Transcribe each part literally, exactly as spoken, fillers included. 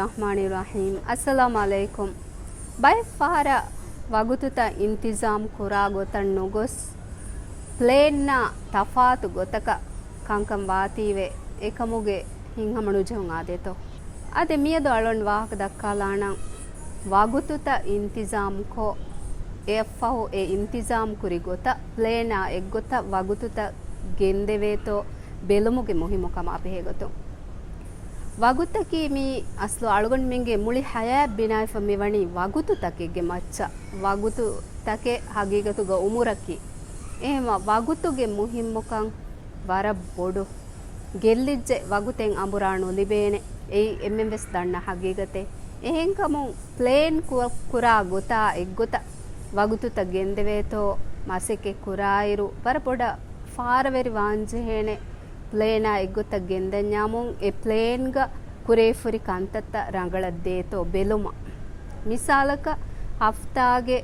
ރަޙްމާނި ރަޙީމް. އައްސަލާމު ޢަލައިކުމް. ބައެއް ފަހަރަށް ވަގުތުތައް އިންތިޒާމް ކުރާ ގޮތަށް ނުގޮސް، ޕްލޭންއާ ތަފާތު ގޮތަކަށް ކަންކަން ވާތީވެ، އެކަމުގެ ހިތްހަމަ ނުޖެހުން އާދޭތޯ؟ އާދެ، މިއަދު އަޅުން ވާހަކަ ދައްކާލާނަން، ވަގުތުތައް އިންތިޒާމްކޮށް، އެއަށްފަހު އެ އިންތިޒާމް ކުރި ގޮތަށް، ޕްލޭންއާ އެއްގޮތަށް ވަގުތުތައް ގެންދެވޭތޯ ބެލުމުގެ މުހިއްމުކަމާ ބެހޭ ގޮތުން. ވަގުތަކީ މީ އަސްލު އަޅުގަނޑުމެންގެ މުޅި ޙަޔާތް ބިނާވެފަ މިވަނީ ވަގުތުތަކެއްގެ މައްޗަށް. ވަގުތުތަކެއް ޙަޤީޤަތުގަ އުމުރަކީ. އެހެންވެ، ވަގުތުގެ މުހިއްމުކަން ވަރަށް ބޮޑު. ގެއްލިއްޖެ ވަގުތެއް އަނބުރާ ނުލިބޭނެ. އެއީ އެންމެން ވެސް ދަންނަ ޙަޤީޤަތެއް. އެހެންކަމުން ޕްލޭން ކު-، ކުރާ ގޮތާ އެއްގޮތަށް ވަގުތުތައް ގެންދެވޭތޯ މަސައްކަތް ކުރާއިރު، ވަރަށް ބޮޑަށް ފާރަވެރި ވާންޖެހޭނެ. ޕްލޭނާ އެއްގޮތަށް ގެންދަންޏާމުން އެ ޕްލޭންގަ ކުރެވިފަހުރި ކަންތައްތައް ރަނގަޅަށް ދޭތޯ ބެލުމަށް. މިސާލަކަށް، ހަފްތާގެ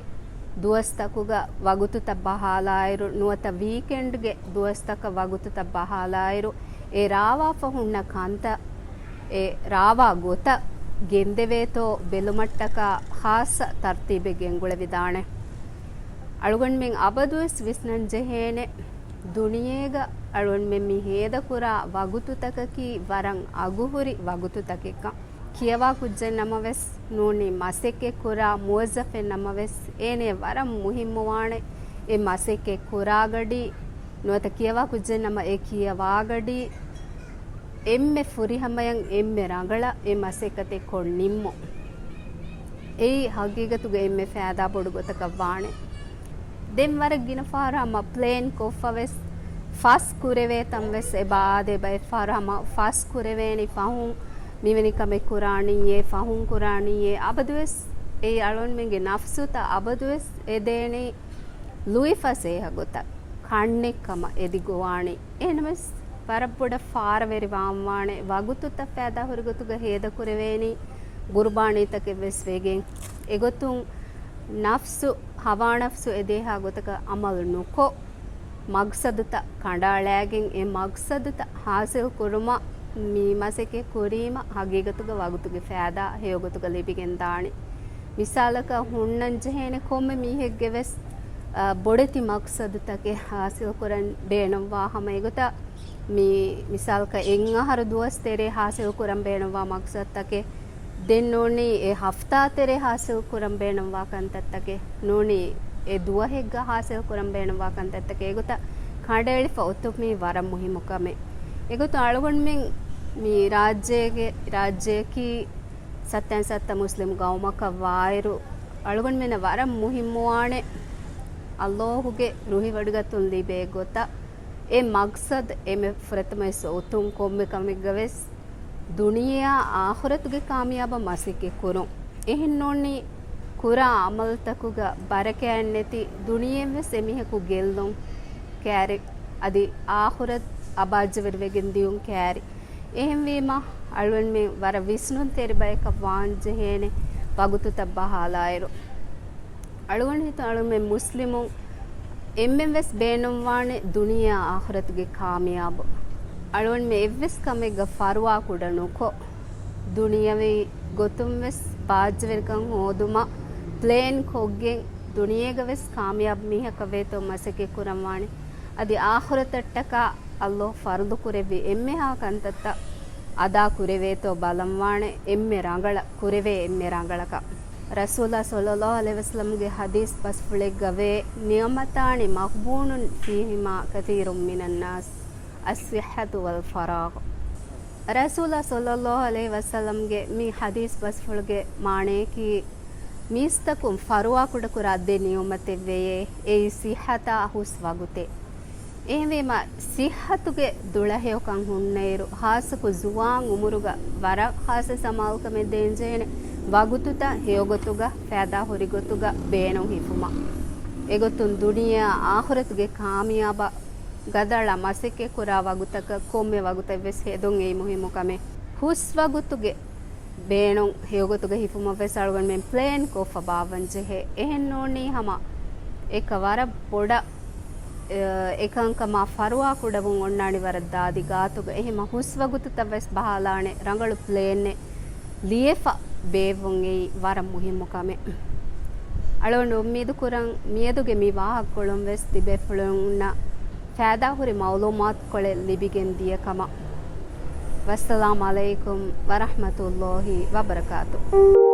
ދުވަސްތަކުގަ ވަގުތުތައް ބަހާލާއިރު، ނުވަތަ ވީކެންޑްގެ ދުވަސްތަކަށް ވަގުތުތައް ބަހާލާއިރު، އެ ރާވާފަ ހުންނަ ކަންތައް އެ ރާވާ ގޮތަށް ގެންދެވޭތޯ ބެލުމަށްޓަކާ ޚާއްޞަ ތަރްތީބެއް ގެންގުޅެވިދާނެ. އަޅުގަނޑުމެން އަބަދުވެސް ވިސްނަން ޖެހޭނެ، ދުނިޔޭގަ އަޅުގަނޑުމެން މި ހޭދަކުރާ ވަގުތުތަކަކީ ވަރަށް އަގުހުރި ވަގުތުތަކެއްކަން. ކިޔަވާ ކުއްޖެއް ނަމަވެސް ނޫނީ، މަސައްކަތް ކުރާ މުވައްޒަފެއް ނަމަވެސް، އޭނަޔަށް ވަރަށް މުހިއްމުވާނެ އެ މަސައްކަތް ކުރާ ގަޑީ، ނުވަތަ ކިޔަވާ ކުއްޖެއް ނަމަ އެ ކިޔަވާ ގަޑީ، އެންމެ ފުރިހަމަޔަށް އެންމެ ރަނގަޅަށް އެ މަސައްކަތެއް ކޮށް ނިންމުން. އެއީ ހަގީގަތުގަ އެންމެ ފައިދާ ބޮޑު ގޮތަކަށް ވާނެ. ދެން ވަރަށް ގިނަ ފަހަރު ހަމަ ޕްލޭން ކޮށްފަ ވެސް ފަސް ކުރެވޭ ތަން ވެސް އެބަ އާދޭ. ބައެއް ފަހަރު ހަމަ ފަސް ކުރެވޭނީ ފަހުން މިވެނި ކަމެއް ކުރާނީއޭ، ފަހުން ކުރާނީއޭ. އަބަދުވެސް އެއީ އަޅުގަނޑުމެންގެ ނަފްސުތައް އަބަދުވެސް އެދޭނީ ލުއިފަސޭހަ ގޮތަށް ކަންނެއްކަމަށް އެދިގޮވާނީ. އެހެނަސް ވަރަށް ބޮޑަށް ފާރަވެރި ވާންވާނެ، ވަގުތުތައް ފައިދާ ހުރި ގޮތުގަ ހޭދަ ކުރެވޭނީ، ގުރުބާނީތަކެއް ވެސް ވެގެން. އެގޮތުން ނަފްސު، ހަވާ ނަފްސު އެދޭހާ ގޮތަކަށް އަމަލު ނުކޮށް، މަގްސަދުތައް ކަނޑައަޅައިގެން އެ މަގްސަދުތައް ހާސިލް ކުރުމަށް މި މަސައްކަތް ކުރީމަ، ހަގީގަތުގަ ވަގުތުގެ ފައިދާ ހެޔޮގޮތުގަ ލިބިގެން ދާނެ. މިސާލަކަށް ހުންނަން ޖެހޭނެ ކޮންމެ މީހެއްގެ ވެސް، އަ، ބޮޑެތި މަގްސަދުތަކެއް ހާސިލް ކުރަން ބޭނުންވާ ހަމަ އެގޮތަށް މި މިސާލަކަށް އެއް އަހަރު ދުވަސް ތެރޭ ހާސިލް ކުރަން ބޭނުންވާ މަގްސަދުތަކެއް، ދެން ނޫނީ އެ ހަފްތާ ތެރޭ ހާސިލް ކުރަން ބޭނުންވާ ކަންތައްތަކެއް، ނޫނީ އެ ދުވަހެއްގަ ހާސިލް ކުރަން ބޭނުންވާ ކަންތައްތަކެއް އެގޮތަށް ކަނޑައެޅިފަ އޮތުމީ ވަރަށް މުހިއްމު ކަމެއް. އެގޮތުން އަޅުގަނޑުމެން މި ރާއްޖޭގެ، ރާއްޖެއަކީ ސައްތައިން ސައްތަ މުސްލިމް ގައުމަކަށް ވާއިރު، އަޅުގަނޑުމެންނަށް ވަރަށް މުހިއްމުވާނެ ﷲ ގެ ރުހިވޮޑިގަތުން ލިބޭ ގޮތަށް އެ މަގްސަދު އެންމެ ފުރަތަމަވެސް އޮތުން ކޮންމެ ކަމެއްގަ ވެސް ދުނިޔެއާ އާޚިރަތުގެ ކާމިޔާބަށް މަސައްކަތް ކުރުން. އެހެން ނޫނީ، ކުރާ ޢަމަލުތަކުގަ ބަރަކާތް ނެތި ދުނިޔެއިން ވެސް އެމީހަކު ގެއްލުން ކައިރި، އަދި އާޚިރަތް އަބާއްޖަވެރިވެގެން ދިޔުން ކައިރި. އެހެންވީމަ، އަޅުގަނޑުމެން ވަރަށް ވިސްނުންތެރި ބަޔަކަށް ވާން ޖެހޭނެ ވަގުތުތައް ބަހާލާއިރު. އަޅުގަނޑު ހިތުން އަޅުމެން މުސްލިމުން އެންމެން ވެސް ބޭނުންވާނެ ދުނިޔެއާ އާޚިރަތުގެ ކާމިޔާބު. އަޅުގަނޑުމެން އެއްވެސް ކަމެއްގަ ފަރުވާ ކުޑަ ނުކޮށް، ދުނިޔަވީ ގޮތުން ވެސް ބާއްޖަވެރިކަން ހޯދުމަށް ޕްލޭން ކޮށްގެން، ދުނިޔޭގަ ވެސް ކާމިޔާބު މީހަކަށް ވޭތޯ މަސައްކަތް ކުރަންވާނެ. އަދި އާޚިރަތަށްޓަކާ ﷲ ފަރުޟު ކުރެއްވި އެންމެހާ ކަންތައްތައް އަދާ ކުރެވޭތޯ ބަލަންވާނެ، އެންމެ ރަނގަޅަށް ކުރެވޭ އެންމެ ރަނގަޅަކަށް. ރަސޫލާ ޞައްލައްލާހު ޢަލައިހި ވަސައްލަމްގެ ޙަދީޘް ބަސްފުޅެއްގަ ވޭ، نعمتان مغبون فيهما كثير من الناس، الصحة والفراغ. ރަސޫލާ ޞައްލައްލާހު ޢަލައިހި ވަސައްލަމްގެ މި ޙަދީޘް ބަސްފުޅުގެ މާނަޔަކީ، މީސްތަކުން ފަރުވާކުޑަކުރާ ދެ ނިޢުމަތެއް ވެޔޭ، އެއީ ޞިއްޙަތާ ހުސް ވަގުތެއް. އެހެންވީމަ، ޞިއްޙަތުގެ ދުޅަހެޔޮކަން ހުންނައިރު، ޚާއްޞަކޮށް ޒުވާން އުމުރުގަ ވަރަށް ޚާއްޞަ ސަމާލުކަމެއް ދޭންޖެހޭނެ ވަގުތުތައް ހެޔޮގޮތުގަ، ފައިދާ ހުރި ގޮތުގަ ބޭނުން ހިފުމަށް. އެގޮތުން ދުނިޔެއާ އާޚިރަތުގެ ކާމިޔާބަށް ގަދަޅަށް މަސައްކަތް ކުރާ ވަގުތަކަށް ކޮންމެ ވަގުތެއް ވެސް ހެދުން އެއީ މުހިއްމު ކަމެއް. ހުސް ވަގުތުގެ ބޭނުން ހެޔޮގޮތުގަ ހިފުމަށް ވެސް އަޅުގަނޑުމެން ޕްލޭން ކޮށްފަ ބާއްވަން ޖެހޭ. އެހެން ނޫނީ ހަމަ އެކަ ވަރަށް ބޮޑަށް، އެ، އެކަންކަމާ ފަރުވާ ކުޑަވުން އޮންނާނެ ވަރަށް ދާދި ގާތުގަ. އެހެމަ ހުސް ވަގުތުތައް ވެސް ބަހާލާނެ ރަނގަޅު ޕްލޭނެއް. ލިޔެފަ ބޭއްވުން އެއީ ވަރަށް މުހިއްމު ކަމެއް. އަޅުގަނޑު އުއްމީދު ކުރަން މިއަދުގެ މި ވާހަކަކޮޅުން ވެސް ތިބޭފުޅުންނަށް ފައިދާހުރި މައުލޫމާތުކޮޅެއް ލިބިގެން ދިޔަ ކަމަށް. ވައްސަލާމް ޢަލައިކުމް ވަރަޙްމަތުﷲ ވަބަރަކާތު.